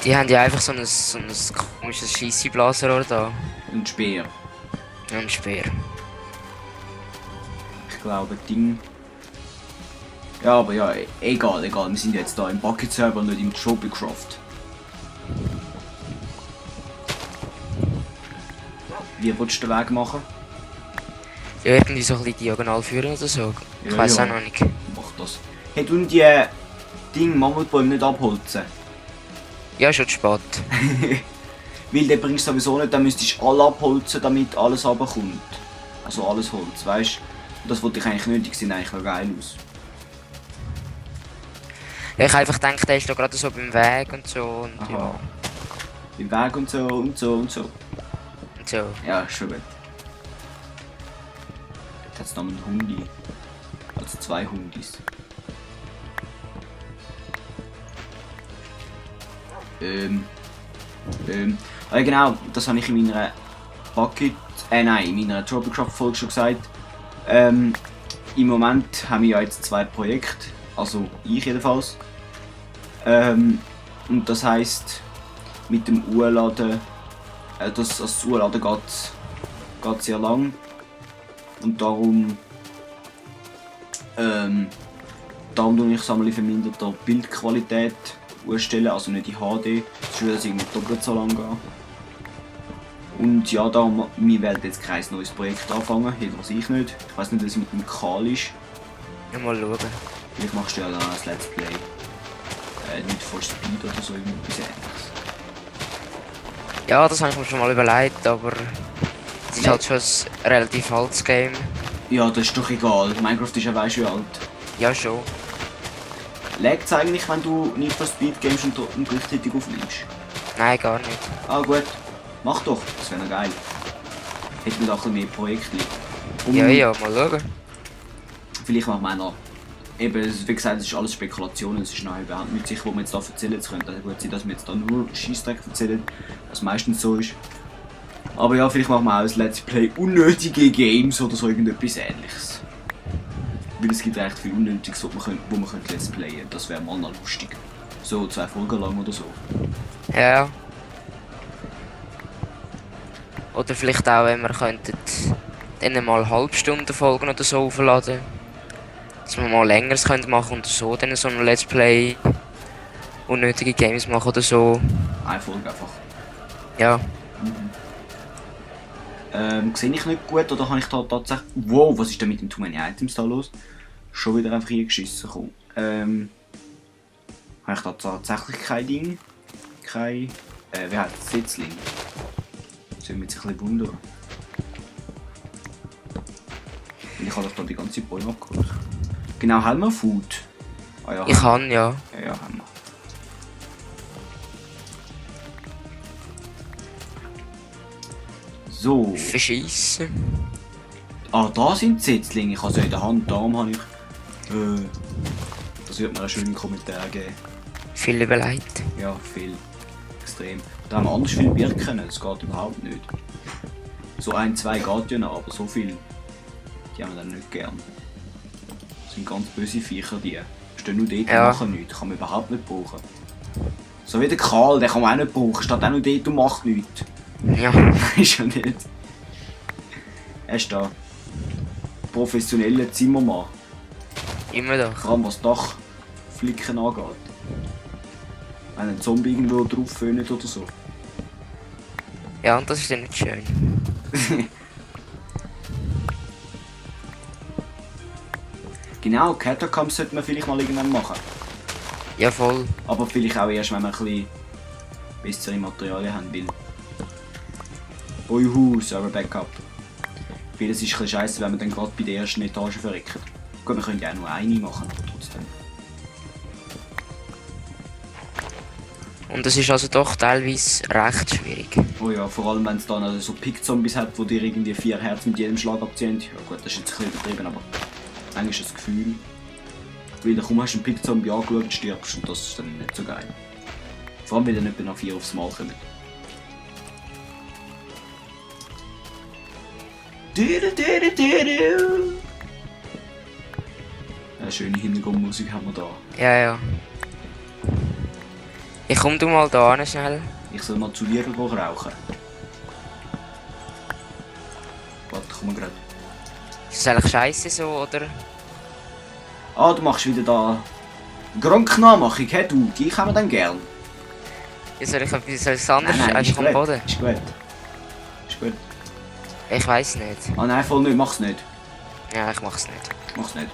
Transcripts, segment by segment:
Die haben ja einfach so ein komisches Scheisseblasenrohr da. Ein Speer. Und ein Speer. Ich glaube, Ding. Ja, aber ja, egal. Wir sind jetzt da im Bucket-Server, nicht im Tropicraft. Wie willst du den Weg machen? Ja, irgendwie so ein bisschen diagonal führen oder so. Ich Ja, weiß ja. auch noch nicht. Mach das. Hey, du die Ding Mammutbäume nicht abholzen. Ja, schon zu spät. Weil den bringst du sowieso nicht, dann müsstest du alle abholzen, damit alles runterkommt. Also alles Holz, weißt du? Das wollte ich eigentlich nicht, die sehen eigentlich noch geil aus. Ja, ich habe einfach gedacht, der ist da gerade so beim Weg und so. Und Aha. ja. Im Weg und so und so und so. Und so. Ja, ist schon gut. Jetzt hat es noch einen Hundi. Also 2 Hundis. Ah, ja, genau, das habe ich in meiner in meiner Tropicraft-Folge schon gesagt. Im Moment haben wir ja jetzt 2 Projekte, also ich jedenfalls. Und das heisst, mit dem Urladen, das Urladen geht sehr lang. Und darum tue ich sammle verminderte Bildqualität ausstellen, also nicht in HD, das würde das irgendwie doppelt so lang gehen. Und ja, darum, wir werden jetzt kein neues Projekt anfangen, jedenfalls ich nicht. Ich weiß nicht, was mit dem Karl ist. Ja, mal schauen. Vielleicht machst du ja dann ein Let's Play. Nicht for Speed oder so, irgendwas ähnliches. Ja, das habe ich mir schon mal überlegt, aber es ist Nee. halt schon ein relativ altes Game. Ja, das ist doch egal. Minecraft ist ja weißt wie alt. Ja, schon. Laggt es eigentlich, wenn du nicht for Speed Games und gleichzeitig aufnimmst? Nein, gar nicht. Ah gut, mach doch, das wäre noch geil. Hätten wir da ein bisschen mehr Projekte. Und Ja, mal schauen. vielleicht machen wir auch noch. Eben, wie gesagt, es ist alles Spekulation, es ist noch überhaupt nicht sicher, was wir jetzt da erzählen. Es könnte gut sein, dass wir jetzt da nur Scheissdreck erzählen, was meistens so ist. Aber ja, vielleicht machen wir auch ein Let's Play unnötige Games oder so irgendetwas ähnliches. Weil es gibt recht viel Unnötiges, wo man Let's Playen. Das wäre mal noch lustig. So 2 Folgen lang oder so. Ja. Oder vielleicht auch, wenn wir könnten dann mal halbstunden Folgen oder so aufladen. Dass wir mal längeres können machen und so dann so ein Let's Play unnötige Games machen oder so. Eine Folge einfach. Ja. Sehe ich nicht gut oder habe ich da tatsächlich... Wow, was ist denn mit den Too Many Items da los? Schon wieder einfach hier geschissen gekommen. Habe ich da tatsächlich kein Ding? Kein... wie heißt das? Sitzling? Das würde mich jetzt ein bisschen wundern. Weil ich habe doch da die ganze Bäume abgeholt. Genau, haben wir Food? Ah, ja, Ich kann, ja. Ja, haben wir. So. Verschießen. Ah, da sind die Sitzlinge. Ich habe sie in der Hand. Darum habe ich... das wird mir einen schönen Kommentar geben. Viel überlegt. Ja, viel. Extrem. Da haben wir anders viel Birken. Das geht überhaupt nicht. So 1, 2 geht ja noch, aber so viel... Die haben wir dann nicht gern. Das sind ganz böse Viecher, die. Stehen nur dort und Ja. machen nichts. Kann man überhaupt nicht brauchen. So wie der Karl, den kann man auch nicht brauchen. Steht auch nur dort und macht nichts. Ja. Ist ja nicht. Er ist da. Professioneller Zimmermann. Immer doch. Vor allem was Dachflicken angeht. Wenn ein Zombie irgendwo drauf föhnt oder so. Ja, und das ist ja nicht schön. Genau, Catacombs sollte man vielleicht mal irgendwann machen. Ja, voll. Aber vielleicht auch erst, wenn wir ein bisschen bessere Materialien haben will. Uihu, Server Backup. Weil es ist ein bisschen scheiße, wenn man dann gerade bei der ersten Etage verreckt. Gut, wir können ja auch nur eine machen, aber trotzdem. Und es ist also doch teilweise recht schwierig. Oh ja, vor allem wenn es dann also so Pick-Zombies hat, die dir irgendwie 4 Herzen mit jedem Schlag abziehen. Ja gut, das ist jetzt ein bisschen übertrieben, aber eigentlich ist das Gefühl. Weil dann hast du einen Pick-Zombie angeschaut und stirbst und das ist dann nicht so geil. Vor allem, wenn dann etwa nach 4 aufs Mal kommen. Eine schöne Hintergrundmusik haben wir da. Ja, ja. Ich komm du mal da hin, schnell. Ich soll mal zu dir rauchen. Warte, komm grad. Ist das eigentlich scheiße so, oder? Ah, du machst wieder da... Gronk-Nachmachung, hä du? Die kann man dann gern. Ja, soll ich etwas anderes Nein, ist einfach am gut. Boden? Ist gut. Ist gut. Ich weiß nicht. Ah nein, voll nicht, mach's nicht. Ja, ich mach's nicht. Mach's nicht.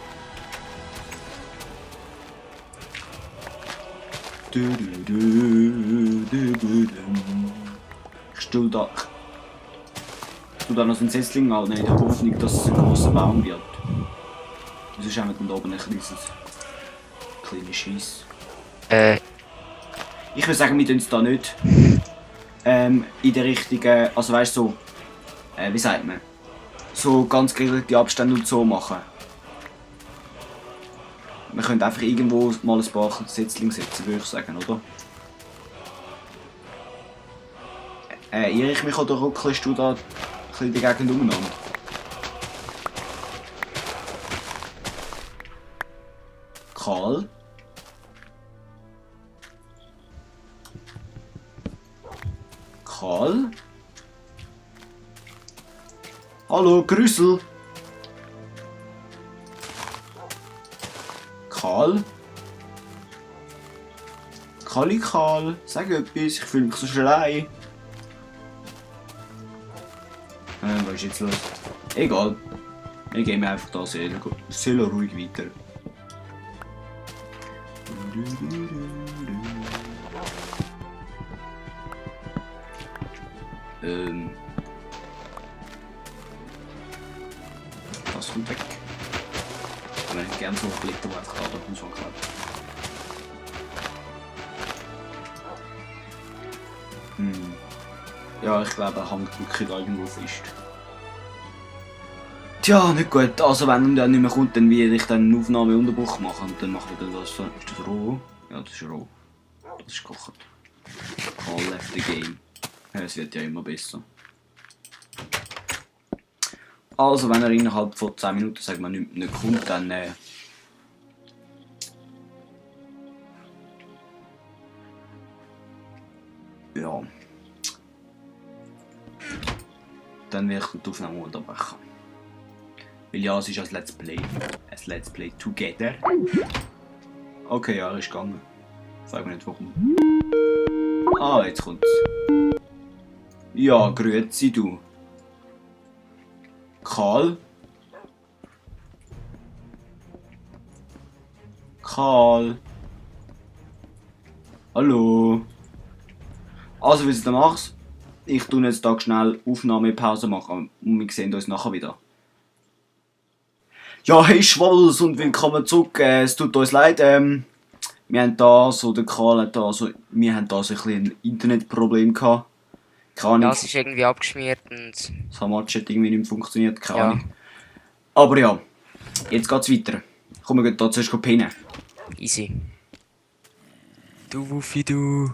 Du, du, du, du, du, du. Ich stelle da... Ich tue da noch so einen Setzling an, in der Hoffnung, dass es ein grosser Baum wird. Und sonst haben wir dann da oben ein kleines Scheiss. Ich würde sagen, wir tun es da nicht in der richtigen... Also weißt du, so... wie sagt man? So ganz geregelte Abstände und so machen. Wir können einfach irgendwo mal ein paar Setzlinge setzen, würde ich sagen, oder? Irre ich mich oder ruckelst du da ein bisschen die Gegend umeinander? Karl? Karl? Hallo, Grüssel? Karl? Karl, sag etwas, ich fühle mich so allein. Was ist jetzt los? Egal. Wir gehen einfach da Seele ruhig weiter. Das kommt weg. Ich hätte gerne so einen Blätter, der einfach da drauf klebt. Ja, ich glaube, er hängt wirklich da irgendwo fest. Tja, nicht gut. Also wenn er nicht mehr kommt, dann werde ich dann einen Aufnahmeunterbruch machen und dann machen wir dann das. Ist das roh? Ja, das ist roh. Das ist gekocht. Call left the game. Ja, es wird ja immer besser. Also wenn er innerhalb von 10 Minuten, sagen wir, nicht kommt, dann ja. Dann werde ich die Aufnahme unterbrechen. Weil ja, es ist ein Let's Play. Ein Let's Play together. Okay, ja, er ist gegangen. Frag mich nicht warum. Ah, jetzt kommt's. Ja, grüezi du. Karl? Karl? Hallo? Also, wie du machst? Ich tue jetzt da schnell Aufnahmepause machen und wir sehen uns nachher wieder. Ja, hey Schwalls und willkommen zurück. Es tut uns leid, wir haben da so, der Karl hat da so, wir haben da so ein Internetproblem gehabt. Keine Ahnung. Ja, es ist irgendwie abgeschmiert und... Das Hamatsch hat irgendwie nicht mehr funktioniert, keine Ja. Ahnung. Aber ja, jetzt geht's weiter. Komm, wir gehen da zuerst pennen. Easy. Du Wuffi, du.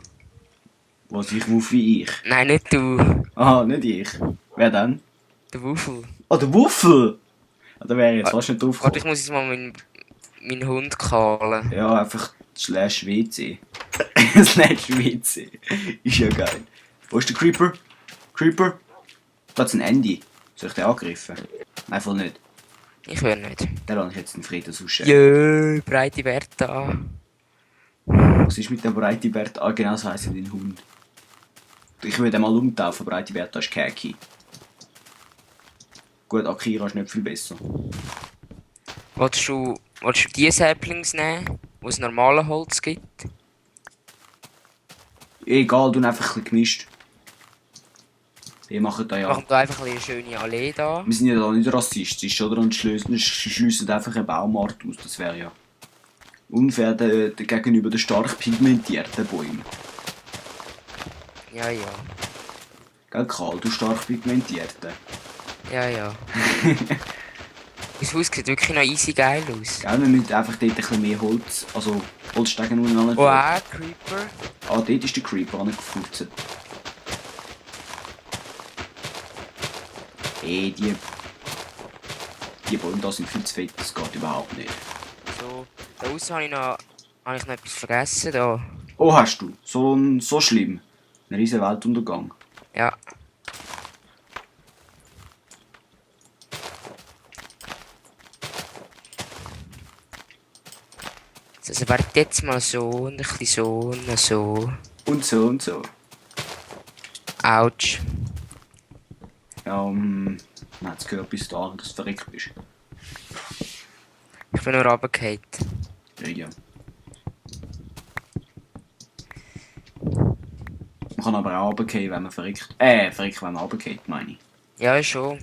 Was, ich Wuffi ich? Nein, nicht du. Aha, nicht ich. Wer denn? Der Wuffel. Ah, der Wuffel! Ja, da wäre ich jetzt fast nicht drauf Warte, gekommen. ich muss jetzt mal meinen Hund kahlen. Ja, einfach /WC. /WC. Ist ja geil. Wo ist der Creeper? Creeper? Da ist ein Andy. Soll ich den angreifen? Nein, voll nicht. Ich will nicht. Den lasse ich jetzt in Frieden ausschauen. Jö, breite Bertha. Was ist mit dem Breite Bert? Ah, genau so heisst dein Hund. Ich würde den mal umtaufen. Breite Bertha ist Kaki. Gut, Akira ist nicht viel besser. Willst du die Saplings nehmen, wo es normale Holz gibt? Egal, du einfach ein bisschen gemischt. Wir machen da ja. Machen wir einfach eine schöne Allee da. Wir sind ja da nicht rassistisch, oder? Und schliessen einfach eine Baumart aus. Das wäre ja unfair gegenüber den stark pigmentierten Bäumen. Ja, ja. Gell, Karl, du stark pigmentierten. Ja, ja. Das Haus sieht wirklich noch easy geil aus. Gell, wir müssen einfach dort ein bisschen mehr Holz, also Holzstegen umeinander. Wow, Creeper. Ah, dort ist der Creeper angefutzt. Die Bäume da sind viel zu fett, das geht überhaupt nicht. So, da außen habe ich noch etwas vergessen. Da. Oh, hast du? So schlimm. Ein riesen Weltuntergang. Ja. Also wäre jetzt mal so und ein bisschen so und so. Und so und so. Autsch. Ja, man hat es gehört bis dahin, dass du verreckt bist. Ich bin nur runtergefallen. Ja, ja. Man kann aber auch runtergehen, wenn man verreckt. Verreckt, wenn man runtergeht, meine ich. Ja, schon.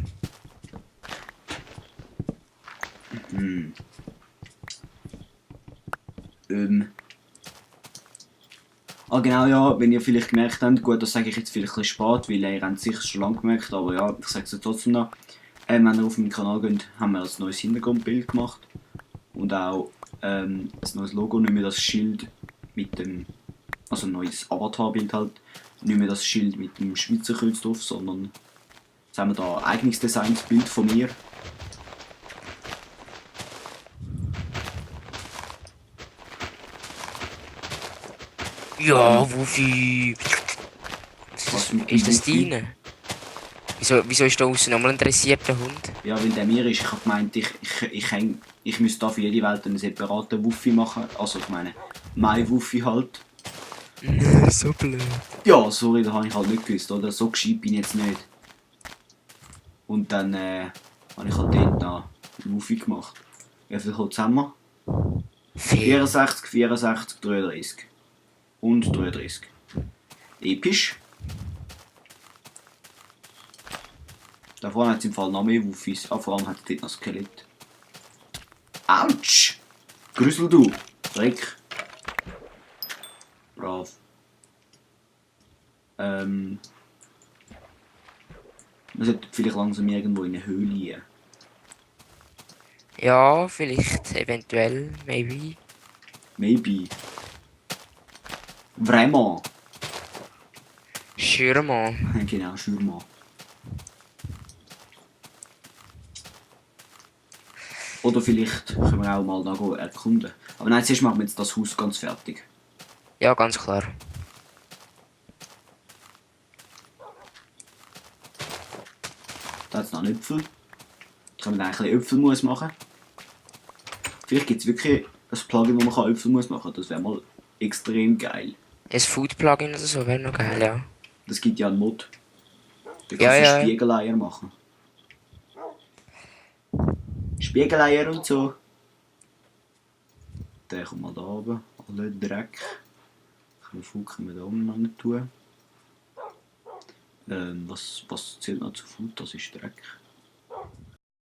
Hm. Ah genau, ja, wenn ihr vielleicht gemerkt habt, gut, das sage ich jetzt vielleicht ein bisschen spät, weil ihr habt es sicher schon lange gemerkt, aber ja, ich sage es trotzdem noch. Wenn ihr auf meinen Kanal geht, haben wir ein neues Hintergrundbild gemacht. Und auch ein neues Logo, nicht mehr das Schild mit dem, also ein neues Avatarbild halt, nicht mehr das Schild mit dem Schweizer Kreuz drauf, sondern jetzt haben wir da ein eigenes Designsbild von mir. Ja, Wuffi. Was mit dem Ist das Wuffi? deine? Wieso ist da außen nochmal ein dressierter Hund? Ja, weil der mir ist, ich habe gemeint, ich müsste da für jede Welt einen separaten Wuffi machen. Also ich meine, mein Wuffi halt. Nee, so blöd. Ja, sorry, da habe ich halt nicht gewusst, oder? So gescheit bin ich jetzt nicht. Und dann habe ich halt dort noch einen Wuffi gemacht. Wie viel kommt zusammen? 64, 64, 33. Und 33. Episch. Da vorne hat es im Fall noch mehr Wuffis. Ah, vor allem hat es dort noch Skelett. Autsch! Grüssel du! Dreck. Brav. Wir sollten vielleicht langsam irgendwo in eine Höhle gehen. Ja, vielleicht, eventuell, maybe. Maybe. Vraiment. Schürmann. Genau, schau mal. Oder vielleicht können wir auch mal noch erkunden. Aber nein, zuerst machen wir jetzt das Haus ganz fertig. Ja, ganz klar. Da hat es noch einen Äpfel. Da können wir dann ein bisschen Äpfelmus machen. Vielleicht gibt es wirklich ein Plugin, wo man Äpfelmus machen kann. Das wäre mal extrem geil. Ein Food-Plugin oder so wäre noch geil, ja. Das gibt ja einen Mod. Da Ja, kannst du ja. Spiegeleier machen. Spiegeleier und so. Der kommt mal da oben. Alle Dreck. Ein bisschen Food können wir da oben noch tun. Was zählt noch zu Food? Das ist Dreck.